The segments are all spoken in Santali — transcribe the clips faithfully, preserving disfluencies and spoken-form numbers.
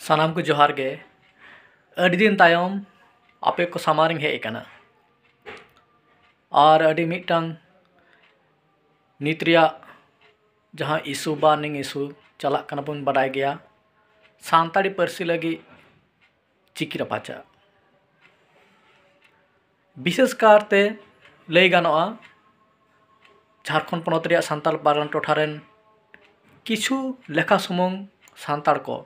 ᱥᱟᱱᱟᱢ ᱠᱚ ᱡᱚᱦᱟᱨ ᱜᱮ᱾ ᱟᱹᱰᱤ ᱫᱤᱱ ᱛᱟᱭᱚᱢ ᱟᱯᱮ ᱠᱚ ᱥᱟᱢᱟᱝ ᱨᱤᱧ ᱦᱮᱡ ᱟᱠᱟᱱᱟ᱾ ᱟᱨ ᱟᱹᱰᱤ ᱢᱤᱫᱴᱟᱝ ᱱᱤᱛ ᱨᱮᱭᱟᱜ ᱡᱟᱦᱟᱸ issue, burning issue ᱪᱟᱞᱟᱜ ᱠᱟᱱᱟ ᱵᱚᱱ ᱵᱟᱰᱟᱭ ᱜᱮᱭᱟ, ᱥᱟᱱᱛᱟᱲᱤ ᱯᱟᱹᱨᱥᱤ ᱞᱟᱹᱜᱤᱫ ᱪᱤᱠᱤ ᱨᱟᱯᱟᱪᱟᱜ᱾ ᱵᱤᱥᱮᱥ ᱠᱟᱨᱛᱮ ᱞᱟᱹᱭ ᱜᱟᱱᱚᱜᱼᱟ, ᱡᱷᱟᱲᱠᱷᱚᱸᱰ ᱯᱚᱱᱚᱛ ᱨᱮᱭᱟᱜ ᱥᱟᱱᱛᱟᱲ ᱯᱟᱨᱜᱟᱱᱟ ᱴᱚᱴᱷᱟ ᱨᱮᱱ ᱠᱤᱪᱷᱩ ᱞᱮᱠᱷᱟ ᱥᱩᱢᱩᱝ ᱥᱟᱱᱛᱟᱲ ᱠᱚ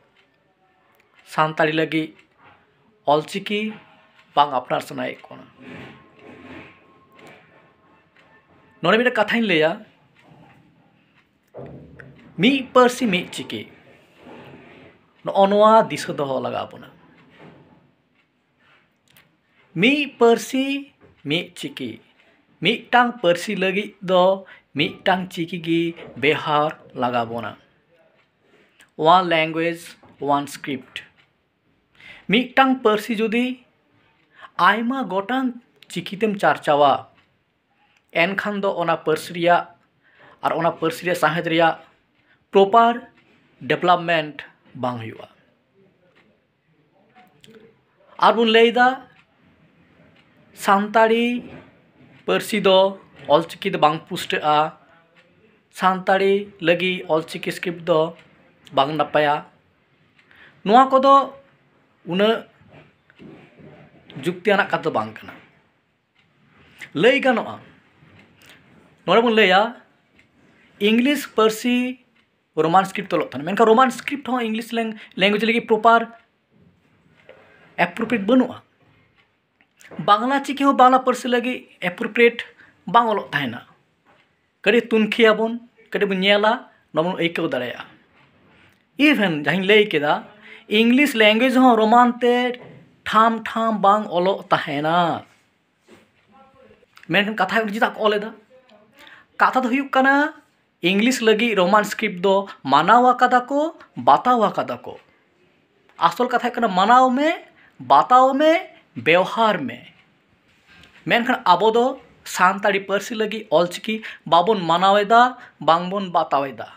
ᱥᱟᱱᱛᱟᱲᱤ ᱞᱟᱹᱜᱤᱫ ᱚᱞᱪᱤᱠᱤ ᱵᱟᱝ ᱟᱯᱱᱟᱨ ᱥᱟᱱᱟᱭᱮᱫ ᱠᱚᱣᱟ᱾ ᱱᱚᱰᱮ ᱢᱤᱫᱴᱮᱱ ᱠᱟᱛᱷᱟᱧ ᱞᱟᱹᱭᱟ, ᱢᱤᱫ ᱯᱟᱹᱨᱥᱤ ᱢᱤᱫ ᱪᱤᱠᱤ, ᱱᱚᱜᱼᱚ ᱱᱚᱣᱟ ᱫᱤᱥᱟᱹ ᱫᱚᱦᱚ ᱞᱟᱜᱟᱣ ᱵᱚᱱᱟ᱾ ᱢᱤᱫ ᱯᱟᱹᱨᱥᱤ ᱢᱤᱫ ᱪᱤᱠᱤ, ᱢᱤᱫᱴᱟᱝ ᱯᱟᱹᱨᱥᱤ ᱞᱟᱹᱜᱤᱫ ᱫᱚ ᱢᱤᱫᱴᱟᱝ ᱪᱤᱠᱤ ᱜᱮ ᱵᱮᱣᱦᱟᱨ ᱞᱟᱜᱟᱣ ᱵᱚᱱᱟ᱾ One language, one script᱾ ᱢᱤᱫᱴᱟᱝ ᱯᱟᱹᱨᱥᱤ ᱡᱩᱫᱤ ᱟᱭᱢᱟ ᱜᱚᱴᱟᱝ ᱪᱤᱠᱤᱛᱮᱢ ᱪᱟᱨᱪᱟᱣᱟ, ᱮᱱᱠᱷᱟᱱ ᱫᱚ ᱚᱱᱟ ᱯᱟᱹᱨᱥᱤ ᱨᱮᱭᱟᱜ ᱟᱨ ᱚᱱᱟ ᱯᱟᱹᱨᱥᱤ ᱨᱮᱭᱟᱜ ᱥᱟᱶᱦᱮᱫ ᱨᱮᱭᱟᱜ proper development ᱵᱟᱝ ᱦᱩᱭᱩᱜᱼᱟ᱾ ᱟᱨ ᱵᱚᱱ ᱞᱟᱹᱭᱫᱟ, ᱥᱟᱱᱛᱟᱲᱤ ᱯᱟᱹᱨᱥᱤ ᱫᱚ ᱚᱞᱪᱤᱠᱤ ᱫᱚ ᱵᱟᱝ ᱯᱩᱥᱴᱟᱹᱜᱼᱟ, ᱥᱟᱱᱛᱟᱲᱤ ᱞᱟᱹᱜᱤᱫ ᱚᱞᱪᱤᱠᱤ script ᱫᱚ ᱵᱟᱝ ᱱᱟᱯᱟᱭᱟ᱾ ᱱᱚᱣᱟ ᱠᱚᱫᱚ ᱩᱱᱟᱹᱜ ᱡᱩᱠᱛᱤᱭᱟᱱᱟᱜ ᱠᱟᱛᱷᱟ ᱫᱚ ᱵᱟᱝ ᱠᱟᱱᱟ᱾ ᱞᱟᱹᱭ ᱜᱟᱱᱚᱜᱼᱟ, ᱱᱚᱰᱮ ᱵᱚᱱ ᱞᱟᱹᱭᱟ, ᱤᱝᱞᱤᱥ ᱯᱟᱹᱨᱥᱤ ᱨᱳᱢᱟᱱ script ᱛᱮ ᱚᱞᱚᱜ ᱛᱟᱦᱮᱱᱟ, ᱢᱮᱱᱠᱷᱟᱱ ᱨᱳᱢᱟᱱ script ᱦᱚᱸ ᱤᱝᱞᱤᱥ ᱞᱮᱝ-, language ᱞᱟᱹᱜᱤᱫ proper appropriate ᱵᱟᱹᱱᱩᱜᱼᱟ᱾ ᱵᱟᱝᱞᱟ ᱪᱤᱠᱤ ᱦᱚᱸ ᱵᱟᱝᱞᱟ ᱯᱟᱹᱨᱥᱤ ᱞᱟᱹᱜᱤᱫ appropriate ᱵᱟᱝ ᱚᱞᱚᱜ ᱛᱟᱦᱮᱱᱟ᱾ ᱠᱟᱹᱴᱤᱡ ᱛᱩᱱᱠᱷᱤᱭᱟᱵᱚᱱ, ᱠᱟᱹᱴᱤᱡ ᱵᱚᱱ ᱧᱮᱞᱟ, ᱱᱚᱣᱟ ᱵᱚᱱ ᱟᱹᱭᱠᱟᱹᱣ ᱫᱟᱲᱮᱭᱟᱜᱼᱟ᱾ Even ᱡᱟᱦᱟᱸᱧ ᱞᱟᱹᱭ ᱠᱮᱫᱟ, ᱤᱝᱞᱤᱥ language ᱦᱚᱸ ᱨᱳᱢᱟᱱ ᱛᱮ ᱴᱷᱟᱢ ᱴᱷᱟᱢ ᱵᱟᱝ ᱚᱞᱚᱜ ᱛᱟᱦᱮᱱᱟ᱾ ᱢᱮᱱᱠᱷᱟᱱ ᱠᱟᱛᱷᱟ ᱦᱩᱭᱩᱜ ᱠᱟᱱᱟ, ᱪᱮᱫᱟᱜ ᱠᱚ ᱚᱞ ᱮᱫᱟ? ᱠᱟᱛᱷᱟ ᱫᱚ ᱦᱩᱭᱩᱜ ᱠᱟᱱᱟ, ᱤᱝᱞᱤᱥ ᱞᱟᱹᱜᱤᱫ ᱨᱳᱢᱟᱱ script ᱫᱚ ᱢᱟᱱᱟᱣ ᱟᱠᱟᱫᱟ ᱠᱚ, ᱵᱟᱛᱟᱣ ᱟᱠᱟᱫᱟ ᱠᱚ᱾ ᱟᱥᱚᱞ ᱠᱟᱛᱷᱟ ᱦᱩᱭᱩᱜ ᱠᱟᱱᱟ, ᱢᱟᱱᱟᱣ ᱢᱮ, ᱵᱟᱛᱟᱣ ᱢᱮ, ᱵᱮᱣᱦᱟᱨ ᱢᱮ᱾ ᱢᱮᱱᱠᱷᱟᱱ ᱟᱵᱚ ᱫᱚ ᱥᱟᱱᱛᱟᱲᱤ ᱯᱟᱹᱨᱥᱤ ᱞᱟᱹᱜᱤᱫ ᱚᱞᱪᱤᱠᱤ ᱵᱟᱵᱚᱱ ᱢᱟᱱᱟᱣ ᱮᱫᱟ, ᱵᱟᱝᱵᱚᱱ ᱵᱟᱛᱟᱣ ᱮᱫᱟ᱾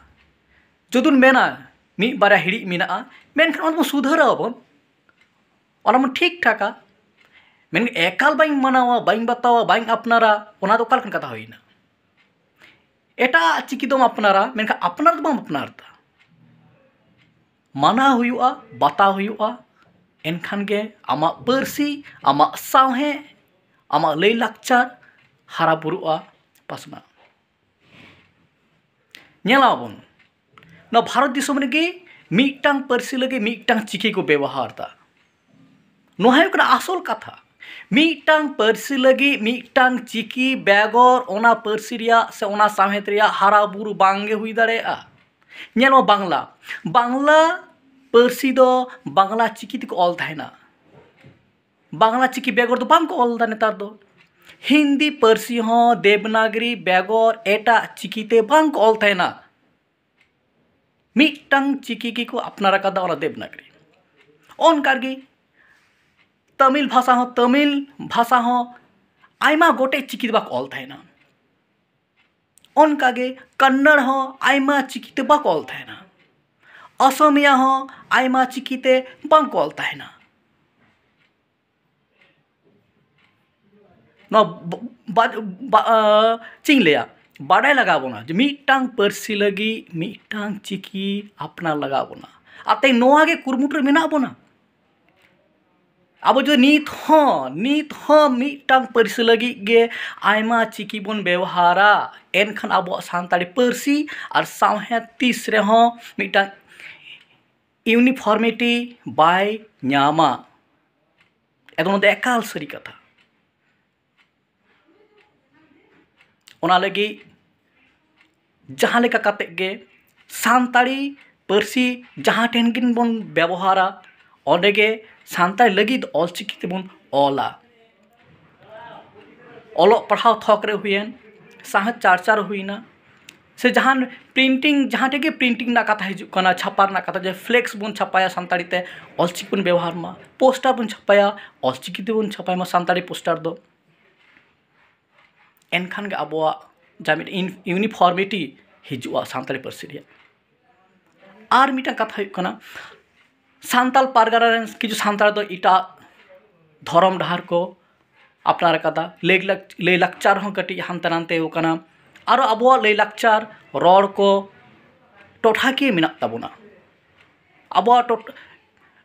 ᱡᱩᱫᱤ ᱵᱚᱱ ᱢᱮᱱᱟ, ᱢᱤᱫ ᱵᱟᱨᱭᱟ ᱦᱤᱲᱤᱡ ᱢᱮᱱᱟᱜᱼᱟ, ᱢᱮᱱᱠᱷᱟᱱ ᱚᱱᱟ ᱫᱚᱵᱚᱱ ᱥᱩᱫᱷᱟᱹᱨᱟᱵᱚᱱ, ᱚᱱᱟ ᱵᱚᱱ ᱴᱷᱤᱠ ᱴᱷᱟᱠᱟ᱾ ᱢᱮᱱᱠᱷᱟᱱ ᱮᱠᱟᱞ ᱵᱟᱹᱧ ᱢᱟᱱᱟᱣᱟ, ᱵᱟᱹᱧ ᱵᱟᱛᱟᱣᱟ, ᱵᱟᱹᱧ ᱟᱯᱱᱟᱨᱟ, ᱚᱱᱟ ᱫᱚ ᱚᱠᱟ ᱞᱮᱠᱟᱱ ᱠᱟᱛᱷᱟ ᱦᱩᱭᱱᱟ? ᱮᱴᱟᱜ ᱪᱤᱠᱤ ᱫᱚᱢ ᱟᱯᱱᱟᱨᱟ, ᱢᱮᱱᱠᱷᱟᱱ ᱟᱯᱱᱟᱨ ᱫᱚ ᱵᱟᱢ ᱟᱯᱱᱟᱨ ᱮᱫᱟ᱾ ᱢᱟᱱᱟᱣ ᱦᱩᱭᱩᱜᱼᱟ, ᱵᱟᱛᱟᱣ ᱦᱩᱭᱩᱜᱼᱟ, ᱮᱱᱠᱷᱟᱱ ᱜᱮ ᱟᱢᱟᱜ ᱯᱟᱹᱨᱥᱤ, ᱟᱢᱟᱜ ᱥᱟᱶᱦᱮᱫ, ᱟᱢᱟᱜ ᱞᱟᱹᱭᱼᱞᱟᱠᱪᱟᱨ ᱦᱟᱨᱟ ᱵᱩᱨᱩᱜᱼᱟ, ᱯᱟᱥᱱᱟᱜᱼᱟ᱾ ᱧᱮᱞᱟᱵᱚᱱ, ᱱᱚᱣᱟ ᱵᱷᱟᱨᱚᱛ ᱫᱤᱥᱚᱢ ᱨᱮᱜᱮ ᱢᱤᱫᱴᱟᱝ ᱯᱟᱹᱨᱥᱤ ᱞᱟᱹᱜᱤᱫ ᱢᱤᱫᱴᱟᱝ ᱪᱤᱠᱤ ᱠᱚ ᱵᱮᱵᱚᱦᱟᱨ ᱮᱫᱟ᱾ ᱱᱚᱣᱟ ᱦᱩᱭᱩᱜ ᱠᱟᱱᱟ ᱟᱥᱚᱞ ᱠᱟᱛᱷᱟ᱾ ᱢᱤᱫᱴᱟᱝ ᱯᱟᱹᱨᱥᱤ ᱞᱟᱹᱜᱤᱫ ᱢᱤᱫᱴᱟᱝ ᱪᱤᱠᱤ ᱵᱮᱜᱚᱨ ᱚᱱᱟ ᱯᱟᱹᱨᱥᱤ ᱨᱮᱭᱟᱜ ᱥᱮ ᱚᱱᱟ ᱥᱟᱶᱦᱮᱫ ᱨᱮᱭᱟᱜ ᱦᱟᱨᱟ ᱵᱩᱨᱩ ᱵᱟᱝ ᱜᱮ ᱦᱩᱭ ᱫᱟᱲᱮᱭᱟᱜᱼᱟ᱾ ᱧᱮᱞ ᱢᱮ, ᱵᱟᱝᱞᱟ, ᱵᱟᱝᱞᱟ ᱯᱟᱹᱨᱥᱤ ᱫᱚ ᱵᱟᱝᱞᱟ ᱪᱤᱠᱤ ᱛᱮᱠᱚ ᱚᱞ ᱛᱟᱦᱮᱱᱟ᱾ ᱵᱟᱝᱞᱟ ᱪᱤᱠᱤ ᱵᱮᱜᱚᱨ ᱫᱚ ᱵᱟᱝ ᱠᱚ ᱚᱞ ᱮᱫᱟ ᱱᱮᱛᱟᱨ ᱫᱚ᱾ ᱦᱤᱱᱫᱤ ᱯᱟᱹᱨᱥᱤ ᱦᱚᱸ ᱫᱮᱵᱽᱱᱟᱜᱽᱨᱤ ᱵᱮᱜᱚᱨ ᱮᱴᱟᱜ ᱪᱤᱠᱤ ᱛᱮ ᱵᱟᱝ ᱠᱚ ᱚᱞ ᱛᱟᱦᱮᱱᱟ᱾ ᱢᱤᱫᱴᱟᱝ ᱪᱤᱠᱤ ᱜᱮᱠᱚ ᱟᱯᱱᱟᱨ ᱟᱠᱟᱫᱟ, ᱚᱱᱟ ᱫᱮᱵᱽᱱᱟᱜᱽᱨᱤ᱾ ᱚᱱᱠᱟ ᱜᱮ ᱛᱟᱢᱤᱞ ᱵᱷᱟᱥᱟ ᱦᱚᱸ, ᱛᱟᱢᱤᱞ ᱵᱷᱟᱥᱟ ᱦᱚᱸ ᱟᱭᱢᱟ ᱜᱚᱴᱮᱡ ᱪᱤᱠᱤ ᱫᱚ ᱵᱟᱠᱚ ᱚᱞ ᱛᱟᱦᱮᱱᱟ᱾ ᱚᱱᱠᱟ ᱜᱮ ᱠᱟᱱᱱᱟᱲ ᱦᱚᱸ ᱟᱭᱢᱟ ᱪᱤᱠᱤ ᱛᱮ ᱵᱟᱠᱚ ᱚᱞ ᱛᱟᱦᱮᱱᱟ᱾ ᱚᱥᱚᱢᱤᱭᱟ ᱦᱚᱸ ᱟᱭᱢᱟ ᱪᱤᱠᱤ ᱛᱮ ᱵᱟᱝ ᱠᱚ ᱚᱞ ᱛᱟᱦᱮᱱᱟ᱾ ᱱᱚᱣᱟ ᱵᱟ-, ᱵᱟ-, ᱵᱟ-, ᱪᱮᱫ ᱤᱧ ᱞᱟᱹᱭᱟ, ᱵᱟᱰᱟᱭ ᱞᱟᱜᱟᱣ ᱵᱚᱱᱟ ᱡᱮ ᱢᱤᱫᱴᱟᱝ ᱯᱟᱹᱨᱥᱤ ᱞᱟᱹᱜᱤᱫ ᱢᱤᱫᱴᱟᱝ ᱪᱤᱠᱤ ᱟᱯᱱᱟᱨ ᱞᱟᱜᱟᱣ ᱵᱚᱱᱟ᱾ ᱟᱨ ᱛᱮᱦᱮᱧ ᱱᱚᱣᱟ ᱜᱮ ᱠᱩᱨᱩᱢᱩᱴᱩ ᱨᱮ ᱢᱮᱱᱟᱜ ᱵᱚᱱᱟ᱾ ᱟᱵᱚ ᱡᱩᱫᱤ ᱱᱤᱛ ᱦᱚᱸ, ᱱᱤᱛ ᱦᱚᱸ ᱢᱤᱫᱴᱟᱝ ᱯᱟᱹᱨᱥᱤ ᱞᱟᱹᱜᱤᱫ ᱜᱮ ᱟᱭᱢᱟ ᱪᱤᱠᱤ ᱵᱚᱱ ᱵᱮᱣᱦᱟᱨᱟ, ᱮᱱᱠᱷᱟᱱ ᱟᱵᱚᱣᱟᱜ ᱥᱟᱱᱛᱟᱲᱤ ᱯᱟᱹᱨᱥᱤ ᱟᱨ ᱥᱟᱶᱦᱮᱫ ᱛᱤᱥ ᱨᱮᱦᱚᱸ ᱢᱤᱫᱴᱟᱝ uniformity ᱵᱟᱭ ᱧᱟᱢᱟ᱾ ᱮᱠᱫᱚᱢ ᱱᱚᱣᱟ ᱫᱚ ᱮᱠᱟᱞ ᱥᱟᱹᱨᱤ ᱠᱟᱛᱷᱟ᱾ ᱚᱱᱟ ᱞᱟᱹᱜᱤᱫ ᱡᱟᱦᱟᱸ ᱞᱮᱠᱟ ᱠᱟᱛᱮᱫ ᱜᱮ ᱥᱟᱱᱛᱟᱲᱤ ᱯᱟᱹᱨᱥᱤ ᱡᱟᱦᱟᱸ ᱴᱷᱮᱱ ᱜᱮ ᱵᱚᱱ ᱵᱮᱵᱚᱦᱟᱨᱟ, ᱚᱸᱰᱮ ᱜᱮ ᱥᱟᱱᱛᱟᱲᱤ ᱞᱟᱹᱜᱤᱫ ᱚᱞᱪᱤᱠᱤ ᱛᱮᱵᱚᱱ ᱚᱞᱟ᱾ ᱚᱞᱚᱜ ᱯᱟᱲᱦᱟᱣ ᱛᱷᱚᱠ ᱨᱮ ᱦᱩᱭᱮᱱ, ᱥᱟᱶᱦᱮᱫ ᱪᱟᱨᱪᱟ ᱨᱮ ᱦᱩᱭᱱᱟ, ᱥᱮ ᱡᱟᱦᱟᱱ printing, ᱡᱟᱦᱟᱸ ᱴᱷᱮᱱ ᱜᱮ printing ᱨᱮᱱᱟᱜ ᱠᱟᱛᱷᱟ ᱦᱤᱡᱩᱜ ᱠᱟᱱᱟ, ᱪᱷᱟᱯᱟ ᱨᱮᱱᱟᱜ ᱠᱟᱛᱷᱟ, ᱡᱮ flex ᱵᱚᱱ ᱪᱷᱟᱯᱟᱭᱟ ᱥᱟᱱᱛᱟᱲᱤ ᱛᱮ, ᱚᱞᱪᱤᱠᱤ ᱵᱚᱱ ᱵᱮᱵᱚᱦᱟᱨ ᱢᱟ, poster ᱵᱚᱱ ᱪᱷᱟᱯᱟᱭᱟ, ᱚᱞᱪᱤᱠᱤ ᱛᱮᱵᱚᱱ ᱪᱷᱟᱯᱟᱭ ᱢᱟ ᱥᱟᱱᱛᱟᱲᱤ poster ᱫᱚ᱾ ᱮᱱᱠᱷᱟᱱ ᱜᱮ ᱟᱵᱚᱣᱟᱜ ᱡᱟᱦᱟᱸ ᱢᱤᱫ ᱤᱱ-, uniformity ᱦᱤᱡᱩᱜᱼᱟ ᱥᱟᱱᱛᱟᱲᱤ ᱯᱟᱹᱨᱥᱤ ᱨᱮᱭᱟᱜ᱾ ᱟᱨ ᱢᱤᱫᱴᱟᱝ ᱠᱟᱛᱷᱟ ᱦᱩᱭᱩᱜ ᱠᱟᱱᱟ, ᱥᱟᱱᱛᱟᱲ ᱯᱟᱨᱜᱟᱱᱟ ᱨᱮᱱ ᱠᱤᱪᱷᱩ ᱥᱟᱱᱛᱟᱲ ᱫᱚ ᱮᱴᱟᱜ ᱫᱷᱚᱨᱚᱢ ᱰᱟᱦᱟᱨ ᱠᱚ ᱟᱯᱱᱟᱨ ᱟᱠᱟᱫᱟ᱾ ᱞᱟᱹᱭ ᱞᱟᱠ-, ᱞᱟᱹᱭ ᱞᱟᱠᱪᱟᱨ ᱦᱚᱸ ᱠᱟᱹᱴᱤᱡ ᱦᱟᱱᱛᱮ ᱱᱟᱱᱛᱮ ᱟᱠᱟᱱᱟ᱾ ᱟᱨᱚ ᱟᱵᱚᱣᱟᱜ ᱞᱟᱹᱭ ᱞᱟᱠᱪᱟᱨ, ᱨᱚᱲ ᱠᱚ ᱴᱚᱴᱷᱟᱠᱤᱭᱟᱹ ᱢᱮᱱᱟᱜ ᱛᱟᱵᱚᱱᱟ᱾ ᱟᱵᱚᱣᱟᱜ ᱴᱚᱴ-,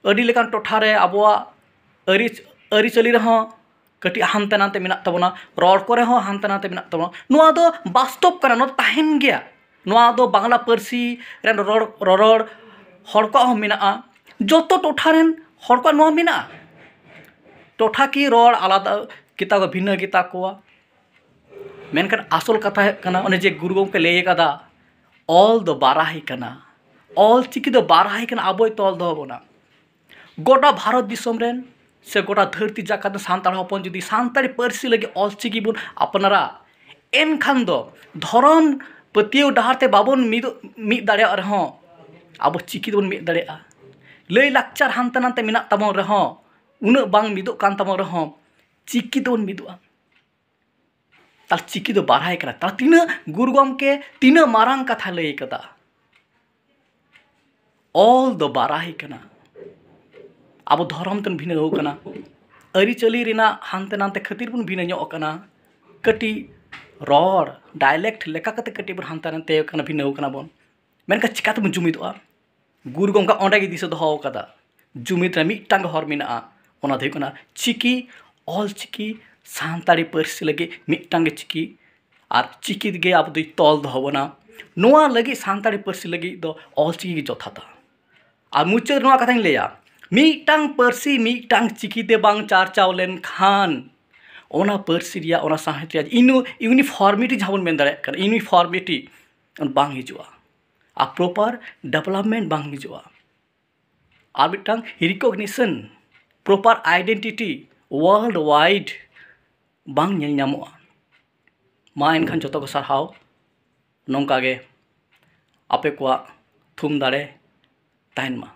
ᱟᱹᱰᱤ ᱞᱮᱠᱟᱱ ᱴᱚᱴᱷᱟ ᱨᱮ ᱟᱵᱚᱣᱟᱜ ᱟᱹᱨᱤ-, ᱟᱹᱨᱤᱪᱟᱹᱞᱤ ᱨᱮᱦᱚᱸ ᱠᱟᱹᱴᱤᱡ ᱦᱟᱱᱛᱮ ᱱᱟᱛᱮ ᱢᱮᱱᱟᱜ ᱛᱟᱵᱚᱱᱟ, ᱨᱚᱲ ᱠᱚᱨᱮ ᱦᱚᱸ ᱦᱟᱱᱛᱮ ᱱᱟᱛᱮ ᱢᱮᱱᱟᱜ ᱛᱟᱵᱚᱱᱟ᱾ ᱱᱚᱣᱟ ᱫᱚ ᱵᱟᱥᱛᱚᱵ ᱠᱟᱱᱟ, ᱱᱚᱣᱟ ᱫᱚ ᱛᱟᱦᱮᱱ ᱜᱮᱭᱟ᱾ ᱱᱚᱣᱟ ᱫᱚ ᱵᱟᱝᱞᱟ ᱯᱟᱹᱨᱥᱤ ᱨᱮᱱ ᱨᱚᱨᱚᱲ, ᱨᱚᱨᱚᱲ ᱦᱚᱲ ᱠᱚᱣᱟᱜ ᱦᱚᱸ ᱢᱮᱱᱟᱜᱼᱟ, ᱡᱚᱛᱚ ᱴᱚᱴᱷᱟ ᱨᱮᱱ ᱦᱚᱲ ᱠᱚᱣᱟᱜ ᱱᱚᱣᱟ ᱢᱮᱱᱟᱜᱼᱟ᱾ ᱴᱚᱴᱷᱟᱠᱤᱭᱟᱹ ᱨᱚᱲ ᱟᱞᱟᱫᱟ ᱜᱮᱛᱟ ᱠᱚᱣᱟ, ᱵᱷᱤᱱᱟᱹ ᱜᱮᱛᱟ ᱠᱚᱣᱟ, ᱢᱮᱱᱠᱷᱟᱱ ᱟᱥᱚᱞ ᱠᱟᱛᱷᱟ ᱦᱩᱭᱩᱜ ᱠᱟᱱᱟ, ᱚᱱᱮ ᱡᱮ ᱜᱩᱨᱩ ᱜᱚᱢᱠᱮ ᱞᱟᱹᱭ ᱟᱠᱟᱫᱟ, ᱚᱞ ᱫᱚ ᱵᱟᱨᱟᱦᱤ ᱠᱟᱱᱟ, ᱚᱞ ᱪᱤᱠᱤ ᱫᱚ ᱵᱟᱨᱟᱦᱤ ᱠᱟᱱᱟ, ᱟᱵᱚᱭ ᱛᱚᱞ ᱫᱚᱦᱚ ᱵᱚᱱᱟ᱾ ᱜᱚᱴᱟ ᱵᱷᱟᱨᱚᱛ ᱫᱤᱥᱚᱢ ᱨᱮᱱ ᱥᱮ ᱜᱚᱴᱟ ᱫᱷᱟᱹᱨᱛᱤ ᱡᱟᱠᱟᱛ ᱨᱮᱱ ᱥᱟᱱᱛᱟᱲ ᱦᱚᱯᱚᱱ ᱡᱩᱫᱤ ᱥᱟᱱᱛᱟᱲᱤ ᱯᱟᱹᱨᱥᱤ ᱞᱟᱹᱜᱤᱫ ᱚᱞ ᱪᱤᱠᱤ ᱵᱚᱱ ᱟᱯᱱᱟᱨᱟ, ᱮᱱᱠᱷᱟᱱ ᱫᱚ ᱫᱷᱚᱨᱚᱢ ᱯᱟᱹᱛᱭᱟᱹᱣ ᱰᱟᱦᱟᱨ ᱛᱮ ᱵᱟᱵᱚᱱ ᱢᱤᱫ, ᱢᱤᱫ ᱫᱟᱲᱮᱭᱟᱜ ᱨᱮᱦᱚᱸ, ᱟᱵᱚ ᱪᱤᱠᱤ ᱫᱚᱵᱚᱱ ᱢᱤᱫ ᱫᱟᱲᱮᱭᱟᱜᱼᱟ᱾ ᱞᱟᱹᱭ ᱞᱟᱠᱪᱟᱨ ᱦᱟᱱᱛᱮ ᱱᱟᱛᱮ ᱢᱮᱱᱟᱜ ᱛᱟᱵᱚᱱ ᱨᱮᱦᱚᱸ, ᱩᱱᱟᱹᱜ ᱵᱟᱝ ᱢᱤᱫᱚᱜ ᱠᱟᱱ ᱛᱟᱵᱚᱱ ᱨᱮᱦᱚᱸ, ᱪᱤᱠᱤ ᱫᱚᱵᱚᱱ ᱢᱤᱫᱚᱜᱼᱟ᱾ ᱛᱟᱦᱞᱮ ᱪᱤᱠᱤ ᱫᱚ ᱵᱟᱨᱟᱦᱤ ᱠᱟᱱᱟ᱾ ᱛᱟᱦᱞᱮ ᱛᱤᱱᱟᱹᱜ ᱜᱩᱨᱩ ᱜᱚᱢᱠᱮ ᱛᱤᱱᱟᱹᱜ ᱢᱟᱨᱟᱝ ᱠᱟᱛᱷᱟ ᱞᱟᱹᱭ ᱠᱟᱫᱟ᱾ ᱚᱞ ᱫᱚ ᱵᱟᱨᱟᱦᱤ ᱠᱟᱱᱟ᱾ ᱟᱵᱚ ᱫᱷᱚᱨᱚᱢ ᱛᱮᱵᱚᱱ ᱵᱷᱤᱱᱟᱹᱣ ᱠᱟᱱᱟ, ᱟᱹᱨᱤᱪᱟᱹᱞᱤ ᱨᱮᱱᱟᱜ ᱦᱟᱱᱛᱮ ᱱᱟᱛᱮ ᱠᱷᱟᱹᱛᱤᱨ ᱵᱚᱱ ᱵᱷᱤᱱᱟᱹ ᱧᱚᱜ ᱠᱟᱱᱟ, ᱠᱟᱹᱴᱤᱡ ᱨᱚᱲ, dialect ᱞᱮᱠᱟ ᱠᱟᱛᱮ ᱠᱟᱹᱴᱤᱡ ᱵᱚᱱ ᱦᱟᱱᱛᱮ ᱱᱟᱛᱮ ᱠᱟᱱᱟ, ᱵᱷᱤᱱᱟᱹᱣ ᱠᱟᱱᱟ ᱵᱚᱱ᱾ ᱢᱮᱱᱠᱷᱟᱱ ᱪᱤᱠᱟᱹ ᱛᱮᱵᱚᱱ ᱡᱩᱢᱤᱫᱚᱜᱼᱟ? ᱜᱩᱨᱩ ᱜᱚᱢᱠᱮ ᱚᱸᱰᱮ ᱜᱮ ᱫᱤᱥᱟᱹ ᱫᱚᱦᱚ ᱠᱟᱫᱟ, ᱡᱩᱢᱤᱫ ᱨᱮ ᱢᱤᱫᱴᱟᱝ ᱜᱮ ᱦᱚᱨ ᱢᱮᱱᱟᱜᱼᱟ, ᱚᱱᱟ ᱫᱚ ᱦᱩᱭᱩᱜ ᱠᱟᱱᱟ ᱪᱤᱠᱤ, ᱚᱞ ᱪᱤᱠᱤ, ᱥᱟᱱᱛᱟᱲᱤ ᱯᱟᱹᱨᱥᱤ ᱞᱟᱹᱜᱤᱫ ᱢᱤᱫᱴᱟᱝ ᱜᱮ ᱪᱤᱠᱤ, ᱟᱨ ᱪᱤᱠᱤ ᱜᱮ ᱟᱵᱚ ᱫᱚᱭ ᱛᱚᱞ ᱫᱚᱦᱚ ᱵᱚᱱᱟ᱾ ᱱᱚᱣᱟ ᱞᱟᱹᱜᱤᱫ, ᱥᱟᱱᱛᱟᱲᱤ ᱯᱟᱹᱨᱥᱤ ᱞᱟᱹᱜᱤᱫ ᱫᱚ ᱚᱞ ᱪᱤᱠᱤ ᱜᱮ ᱡᱚᱛᱷᱟᱛᱟ᱾ ᱟᱨ ᱢᱩᱪᱟᱹᱫ ᱱᱚᱣᱟ ᱠᱟᱛᱷᱟᱧ ᱞᱟᱹᱭᱟ, ᱢᱤᱫᱴᱟᱝ ᱯᱟᱹᱨᱥᱤ ᱢᱤᱫᱴᱟᱝ ᱪᱤᱠᱤ ᱛᱮ ᱵᱟᱝ ᱪᱟᱨᱪᱟᱣ ᱞᱮᱱᱠᱷᱟᱱ, ᱚᱱᱟ ᱯᱟᱹᱨᱥᱤ ᱨᱮᱭᱟᱜ, ᱚᱱᱟ ᱥᱟᱶᱦᱮᱫ ᱨᱮᱭᱟᱜ ᱤᱱᱩ-, uniformity ᱡᱟᱦᱟᱸ ᱵᱚᱱ ᱢᱮᱱ ᱫᱟᱲᱮᱭᱟᱜ ᱠᱟᱱᱟ, uniformity ᱵᱟᱝ ᱦᱤᱡᱩᱜᱼᱟ᱾ ᱟᱨ proper development ᱵᱟᱝ ᱦᱤᱡᱩᱜᱼᱟ᱾ ᱟᱨ ᱢᱤᱫᱴᱟᱝ recognition, proper identity world wide ᱵᱟᱝ ᱧᱮᱞ ᱧᱟᱢᱚᱜᱼᱟ᱾ ᱢᱟ ᱮᱱᱠᱷᱟᱱ ᱡᱚᱛᱚ ᱠᱚ ᱥᱟᱨᱦᱟᱣ, ᱱᱚᱝᱠᱟ ᱜᱮ ᱟᱯᱮ ᱠᱚᱣᱟᱜ ᱛᱷᱩᱢ ᱫᱟᱲᱮ ᱛᱟᱦᱮᱱ ᱢᱟ᱾